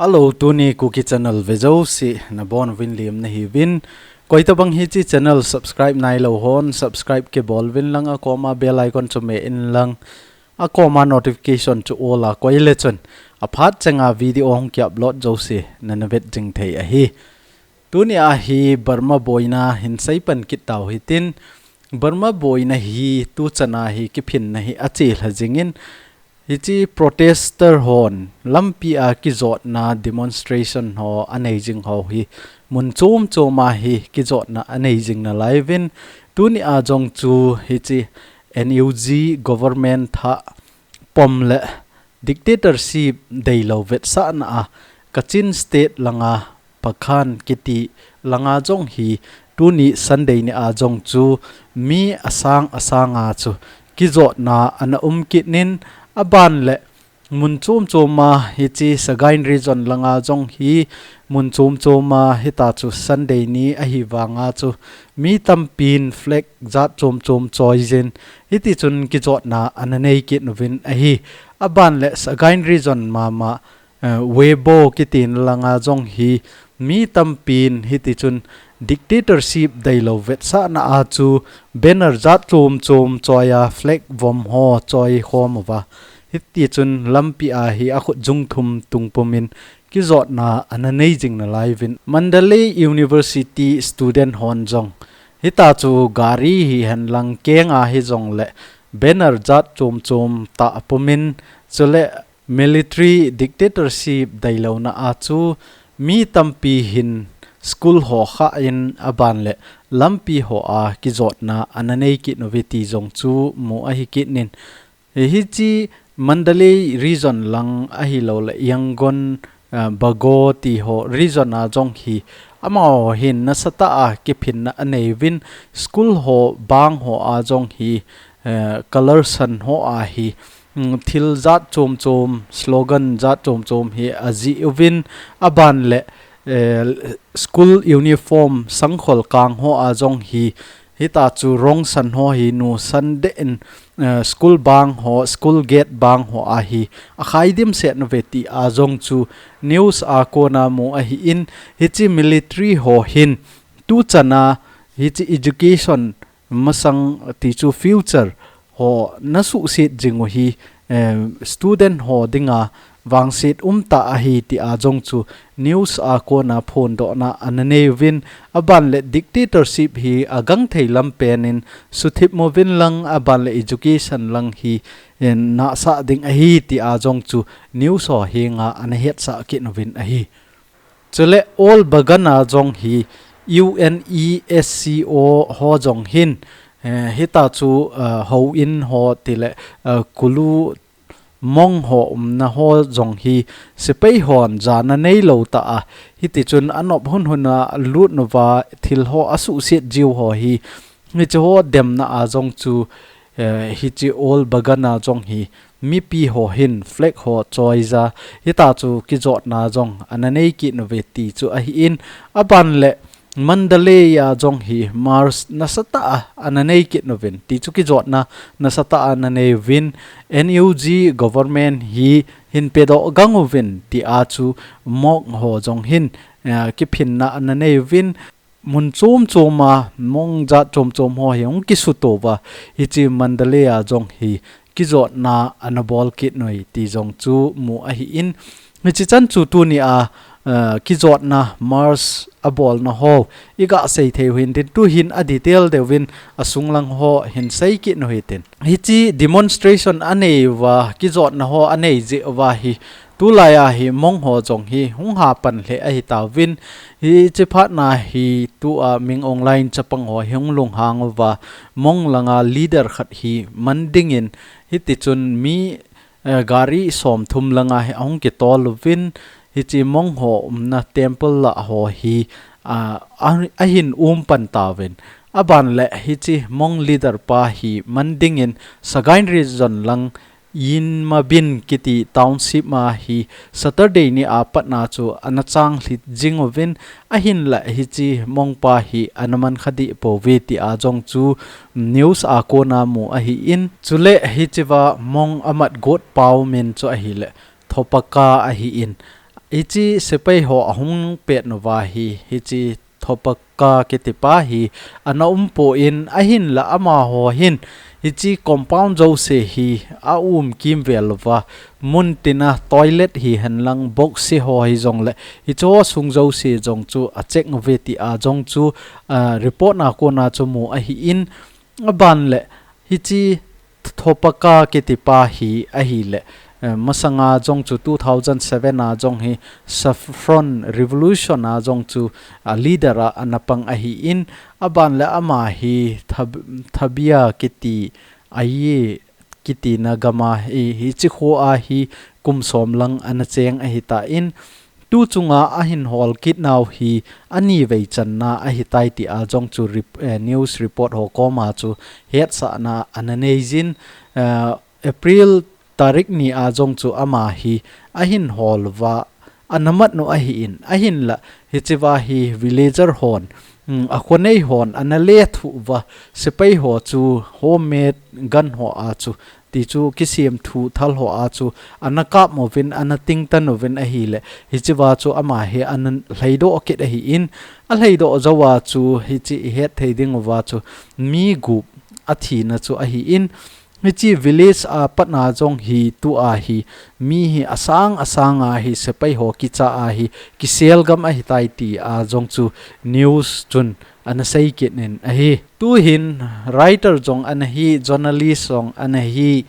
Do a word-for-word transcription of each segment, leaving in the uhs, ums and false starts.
Hello, tuni Kuki channel vejouse nabonuvin lim nahiuvin. Koitabang hiche channel subscribe nailou hon subscribe kibol uvin lang, akoma bell icon chu me in lang, akoma notification chu all a koi le chun aphat chenga video hung ki upload jouse nana vet jing thei ahi. Tuni ahi Burma boina hin seipan kit tau hitin, Burma boina hi tuchan a hi kiphinna hi achelha jingin, hiche protester hon lampi a kijotna demonstration ho anei jing ho hi mun chom chom a hi kijotna anei jing nalaiuvin, tuni a jong chu hiche N U G government thah pom le dictatorship deilou vetsahna a Kachin State langa Pakhan kiti langa jong hi tuni Sunday ni a jong chu mi asang asang a chu kijotna ana um kit in, aban le mun chom chom a hiche Sagaing region langa jong hi mun chom chom a hita chu Sunday ni ahi vanga chu mi tampin flag jat chom chom choi jin hiti chun kijotna ana nei kit uvin ahi. Aban le Sagaing region mama, eh, Weibo kitin langa jong hi mi tampin hiti chun dictatorship deilou vetsahna a chu banner jat chom chom choi a flag vom ho choi khom uva. Hiti chun lampi a hi akhut jung thum tung pumin kijotna ana nei jing nalaiuvin. Mandalay University student hon jong hita chu gari hihen lang keng a hijong le banner jat chom chom tah pumin, chule military dictatorship deilouna a chu mi tampi hin school ho khah in aban le lampi ho a kijotna ana nei kit uve ti jong chu mu ahi kit in. Hiche Mandalay region lang ahilou le Yangon, ah, Bago ti ho region a jong hi amaho hin nasatah a kiphinna anei uvin, school ho bang ho a jong hi, eh, color san ho a hi, mm, thil jat chom chom, slogan jat chom chom hi ajih uvin, aban le, eh, school uniform sangkhol kang ho a jong hi hita chu rong san ho hi nusan deh in, eh, school bang ho, school gate bang ho a hi akhai dimset uve ti a jong chu news a kona mu ahi in, hiche military ho hin tuchan a hiche education masang ti chu future ho nasuhset jing u hi, eh, student ho dinga vangset umtah ahi ti a jong chu news a kona phondohna ana nei uvin, aban le dictatorship hi agangthei lam pen in suthip uvin lang, aban le education lang hi, eh, nahsah ding ahi ti a jong chu news ho henga ana hetsah kit uvin ahi. Chule Old Bagan a jong hi U N E S C O ho jong hin, eh, hita chu, eh, houin ho tile, eh, Kulu Hmong ho umna ho jong hi sepai hon jana neilou tah a, hiti chun anop hun hun a lut uva thil ho asuhset jiu ho hi, hiche ho demna a jong chu, eh, hiche Old Bagan a jong hi mipi ho hin flag ho choi ja, hita chu kijotna jong ana nei kit uve ti chu ahi in, aban le Mandalay a jong hi march nasatah a ana nei kit uvin ti chu kijotna nasatah a ana nei uvin, N U G government hi hin pedoh gang uvin ti a chu Hmong ho jong hin, eh, kiphinna ana nei uvin, mun chom chom a Hmong jat chom chom ho hi hung kisuto uva, hiche Mandalay a jong hi kijotna ana bol kit uve ti jong chu mu ahi in, hiche chan chu tuni a, eh, kijotna march abolna ho iga sei thei u hintin, tuhin a detail deuvin asung lang ho hin sei kit u hitin. Hiche demonstration anei uva, kijotna ho anei jeh uva hi, tulai a hi Hmong ho jong hi hung hapan lheh ahi tauvin, hiche phatna hi tua Min Aung Hlaing chapang ho hi hung lunghang uva, Hmong langa leader khat hi man dingin, hiti chun mi, eh, gari somthum langa hi ahung kitol uvin, hiche Hmong ho umna temple lah ho hi, ah, a, ahin um pan tauvin. Aban le hiche Hmong leader pa hi man dingin Sagaing region lang Yinmabin kiti township a hi Saturday ni a patna chu ana chang lhit jing uvin, ahinla hiche Hmong pa hi ana man kha deh pouve ti a jong chu news a kona mu ahi in, chule hichea Hmong amat got pau min chu ahile Thopaka ahi in, hiche sepai ho ahung pet nauva hi, hiche Thopaka kitipa hi ana um pon, ahinla amaho hin hiche compound jouse hi aum kimvel uva, mun tina toilet hihen lang box ho hijongle hicheho sung jouse jong chu acheck uve tia jong chu, ah, report na kona chu mu ahin, aban le hiche Thopaka kitipa hi ahile, eh, masanga jong chu two thousand seven a jong hi Saffron Revolution a jong chu a leader a ana pang ahin, aban le ama hi Thab-, Thabia kiti, Aye kiti na gam a hi, hiche kho a hi kum som lang ana cheng ahitan, tu chunga ahin hol kit nau hi ani vei channa ahitai tia jong chu rep-, eh, news report ho koma chu hetsahna ana neijin, eh, April tarik ni a jong chu ama hi ahin hol uva, ana mat u ahin, ahinla hichea hi villager hon, um, akhonei hon ana lethuh uva, sepai ho chu homemade gun ho a chu, ti chu kisemthu thal ho a chu ana kap uvin, ana tingtan uvin ahile, hichea chu ama hi ana lhaidoh kit ahin, alhaidoh jouva chu hiche ihet thei diuva chu mi gup athina chu ahin, hiche village a patna jong hi tua hi mi hi asang asang a hi sepai ho kicha a hi kisel gam ahitai tia jong chu news chun ana sei kit in ahi. Tuhin writer jong ana hi, journalist jong ana hi,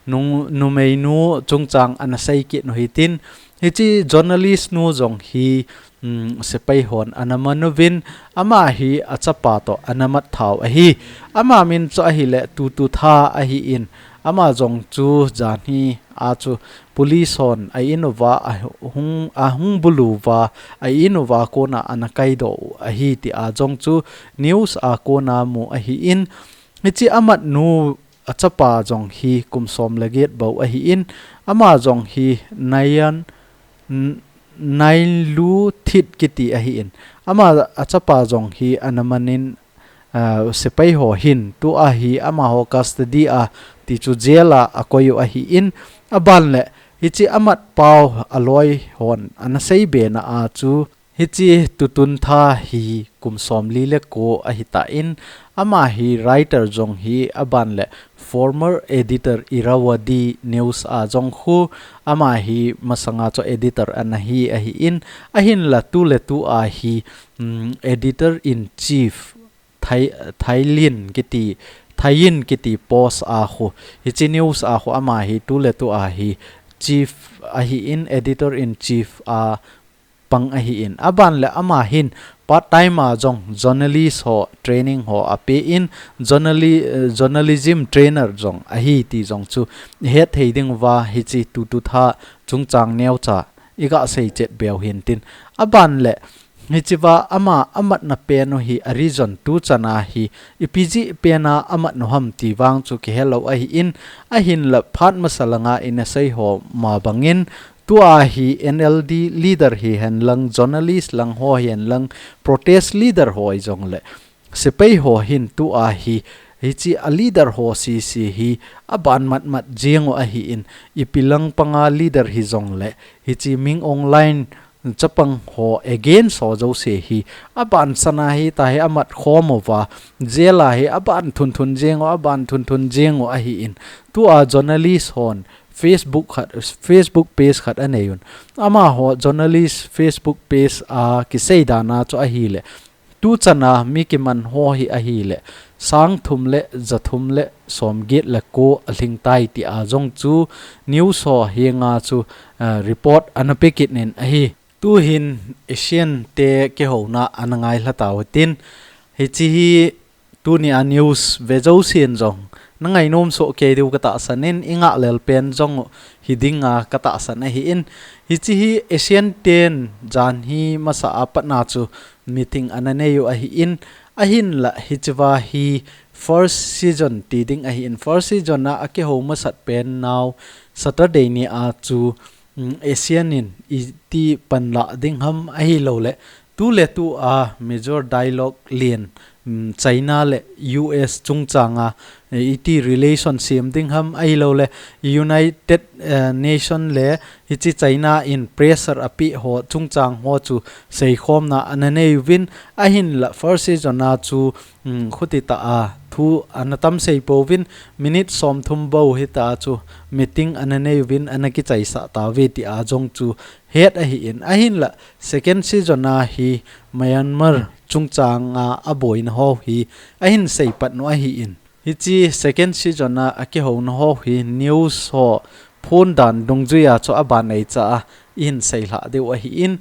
nung, numeinu chungchang ana sei kit u hitin, hiche journalist nu jong hi, um, sepai hon ana man uvin, ama hi achapa toh ana mat thau ahi. Ama min chu ahile Tututha ahin, ama jong chu janhi a chu police hon a in uva ahung, ahung bulu uva, a in uva kona ana kaidoh u ahi tia jong chu news a kona mu ahin, hiche amat nu achapa jong hi kum som le get bou ahin, ama jong hi Nayan, N-, Nailu Thit kiti ahin, ama achapa jong hi ana manin, ah, sepai ho hin tua hi amaho custody a ti chu jail a akoi u ahin, aban le hiche amat pau aloi hon ana sei be na a chu, hiche Tututha hi kum som li le ko ahitan, ama hi writer jong hi, aban le former editor Irrawaddy News a jong khu, ama hi masanga chu editor ana hi ahin, ahinla tu le tua hi, um, editor in chief Thai, Thailin kiti, Thaiyin kiti post a khu, hiche news a khu ama hi tu le tua hi chief ahin, editor in chief a pang ahin, aban le ama hin part time a jong journalist ho training ho apen, journali-, eh, journalism trainer jong ahi ti jong chu ihet thei diuva hiche Tututha chungchang neocha iga sei chet beu hintin, aban le hichea ama amatna pen u hi a reason tu chana hi ipi jeh pena amat u ham ti vang chu kihelou ahin, ahinla phat masa langa ina sei ho ma bangin, tua hi N L D leader hihen lang, journalist lang ho hihen lang, protest leader ho hijongle sepai ho hin tua hi, hiche a leader ho sese hi aban matmat jeng u ahin, ipi lang panga leader hijongle, hiche Min Aung Hlaing chapang ho against ho jouse hi aban sana hita hi amat khom uva, jail a hi aban thunthun jeng u, aban thunthun jeng u ahin, tua journalist hon Facebook khat, Facebook page khat anei un, amaho journalist Facebook page a kisei dan a chu ahile, tu chana mi kiman ho hi ahile sang thum le ja thum le som get le ko alhing tai tia jong chu news ho henga chu, ah, report ana pe kit in ahi. Tuhin Asian te kihouna ana ngai lha tau hitin, hiche hi tuni a news ve jousen jong na ngainom soh kei diu ka tahsan in, i ngah lel pen jong hi dinga ka tahsan ahin, hiche hi Asian ten jan hi masa a patna chu meeting ana nei u ahin, ahinla hichea hi first session ti ding ahin, first session a akihou masat pen nau Saturday ni a chu, um, Asian in iti panla ding ham ahilouleh, tu le tu a major dialogue lien um, China le U S chungchanga, eh, iti relation sem ding ham ahilou le United, eh, Nation le hiche China in pressure apeh ho chungchang ho chu seikhomna ana nei uvin, ahinla first season a chu, um, khuti tah a thu ana tam sei pouvin, minute somthum bou hita chu meeting ana nei uvin ana kichaisah tauve tia jong chu het ahin, ahinla second season a hi Myanmar chungchanga aboina ho hi ahin seipat u ahin. Hiche second season a akihouna ho hi news ho phon dan dungjuia chu aban neicha a ihin seilhah diu ahin.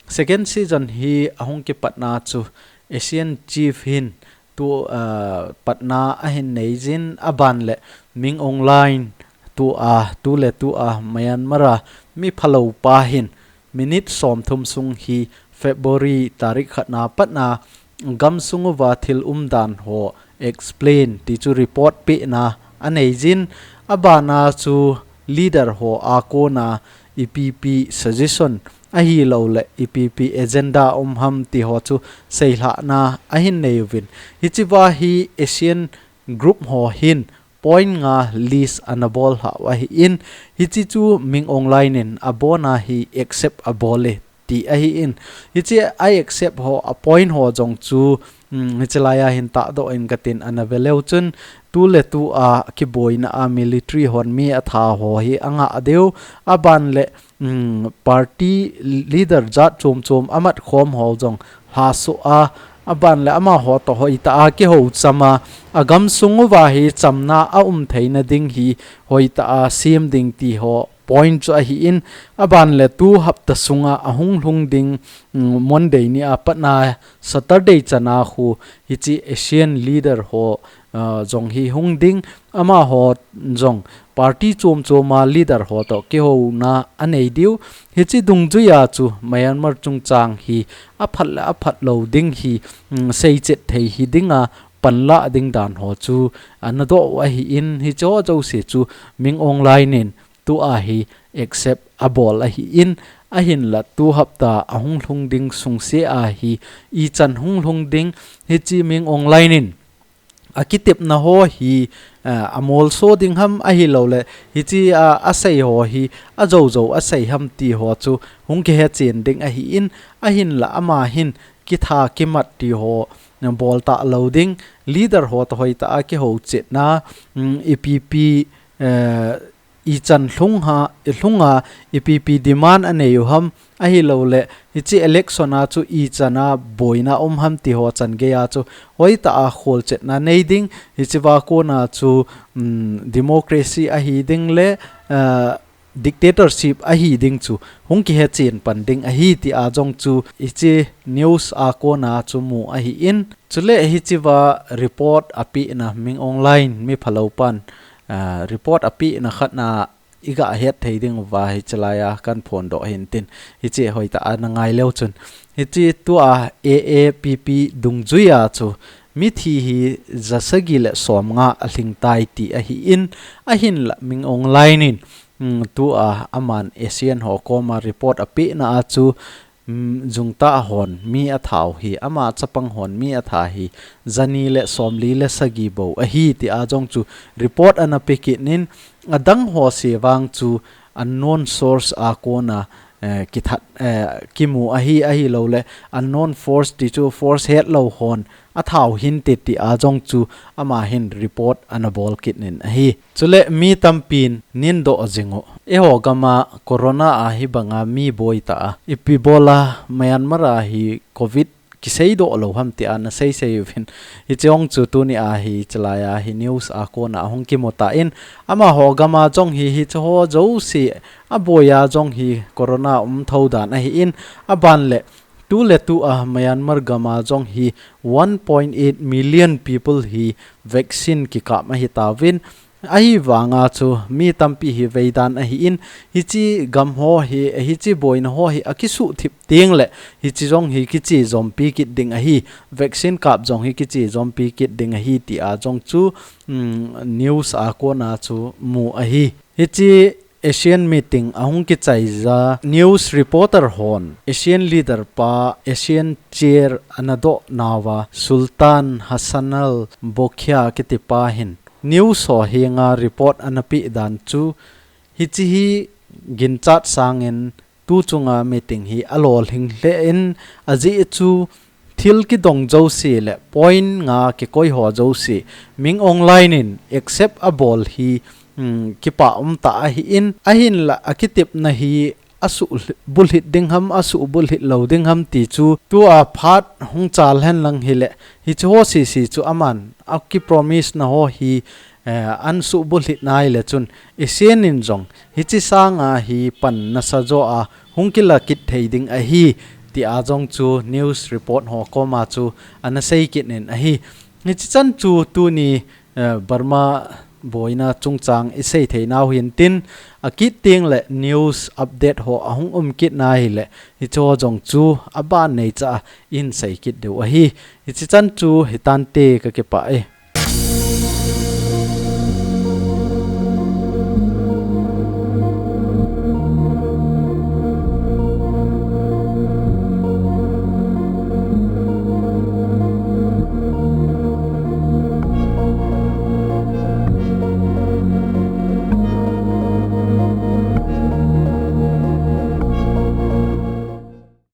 Second season hi ahung kipatna chu ASEAN Chief hin tu, ah, patna ahin neijin, aban le Min Aung Hlaing tua, tu le tua Myanmar a mi phalou pa hin minute somthum sung hi February tarik khatna patna gamsung uva thil umdan ho explain ti chu report pehna aneijin, abana chu leader ho a kona ipi ipi suggestion ahilou le ipi ipi agenda um ham ti ho chu seilhahna ahin nei uvin. Hichea hi ASEAN group ho hin point nga list ana bol lhau ahin, hiche chu Min Aung Hlaing in abona hi accept abol e ti ahin. Hiche a accept ho a point ho jong chu, um, hiche laia hin tahdoh in katin ana veleu chun, tu le tua kiboina a military hon mi atha ho hi angah diu, aban le, um, party leader jat chom chom amat khom ho jong lhasoh a, aban le amaho toh hoitah a kihou chama, agamsung uva hi chamna aum theina ding hi hoitah a sem ding ti ho point chu ahin, aban le tu hapta sunga ahung lhung ding, um, Monday nia patna Saturday chana khu hiche ASEAN leader ho, ah, jong hi hung ding, amaho jong party chom choma leader ho toh kihouna anei diu. Hiche dungjuia chu Myanmar chungchang hi aphat le aphat lou ding hi, um, seichet thei hi dinga panla ding dan ho chu ana doh u ahin, hiche ho jouse chu Min Aung Hlaing in tua hi accept abol ahin, ahinla tu hapta ahung lhung ding sungse a hi ichan hung lhung ding, hiche Min Aung Hlaing in akitepna ho hi, ah, amolso ding ham ahilou le, hiche a, asei ho hi ajoujou asei ham ti ho chu hung kihechen ding ahin, ahinla ama hin kitha kimat ti ho bol talou ding, leader ho toh hoitah a kihou chetna, um, ipi ipi, eh, ichan lhung ha, lhunga ipi ipi demand anei u ham ahilou le, hiche election a chu ichan a boina um ham ti ho chan geia chu hoitah a kholchetna nei ding, hichea kona chu, um, democracy ahi ding le, ah, dictatorship ahi ding chu hung kihechen pan ding ahi tia jong chu hiche news a kona chu mu ahin. Chule hichea report apehna Min Aung Hlaing mi phalou pan, ah, report apehna khatna iga het thei diuva hiche laia kahin phondoh hintin, hiche hoitah a nangai leu chun. Hiche tua A A P P dungjuia chu mithi hi jasagi le somnga alhing tai ti ahin, ahinla Min Aung Hlaing in, um, tua aman ASEAN ho koma report apehna a chu, um, jungtah hon mi atha u hi, ama chapang hon mi atha hi jani le somli le sagi bou ahi tia jong chu report ana pe kit in, adang ho se vang chu unknown source a kona, eh, kithat, eh, kimu ahi, ahilou le unknown force ti chu force hetlou hon atha u hinte tia jong chu ama hin report ana bol kit in ahi. Chule mi tampin nin doh jing u, eiho gama corona a hibanga mi boitah a, ipi bola Myanmar a hi covid kiseidoh lou ham tia ana seisei uvin. Hiche jong chu tunia hi hiche laia hi news a kona ahung kimu tan, amaho gama jong hi hiche ho jouse aboia jong hi corona um thou dan ahin, aban le tu le tua Myanmar gama jong hi one point eight million people hi vaccine kikap ahi tauvin, ahivanga chu mi tampi hi veidan ahin, hiche gam ho hi, hiche boina ho hi akisuhthip teng le hiche jong hi kiche jompi kit ding ahi, vaccine kap jong hi kiche jompi kit ding ahi tia jong chu, um, news a kona chu mu ahi. Hiche ASEAN meeting ahung kichaija news reporter hon ASEAN leader pa ASEAN chair ana doh nauva Sultan Hassanal Bolkiah kitipa hin news ho henga report ana peh dan chu hiche hi ginchat sangin tu chunga meeting hi alolhing lheh in ajeh chu thil kidong jouse le point nga kikoi ho jouse Min Aung Hlaing in accept abol hi, um, kipah umtah ahin, ahinla akitepna hi asuh bulhit ding ham, asuh bulhit lou ding ham ti chu tua phat hung chal hen lang hileh, hiche ho sese chu aman akipromise na ho hi, eh, ansuh bulhit nai le chun, ASEAN in jong hiche sanga hi pan nasa jo a hung kila kit thei ding ahi, tia jong chu news report ho koma chu ana sei kit in ahi. Hiche chan chu tuni, eh, Burma boina chungchang isei thei nau hintin, akit teng le news update ho ahung um kit nai le, hiche ho jong chu aban neicha a isei kit diu ahi. Hiche chan chu hitante, kakipah e.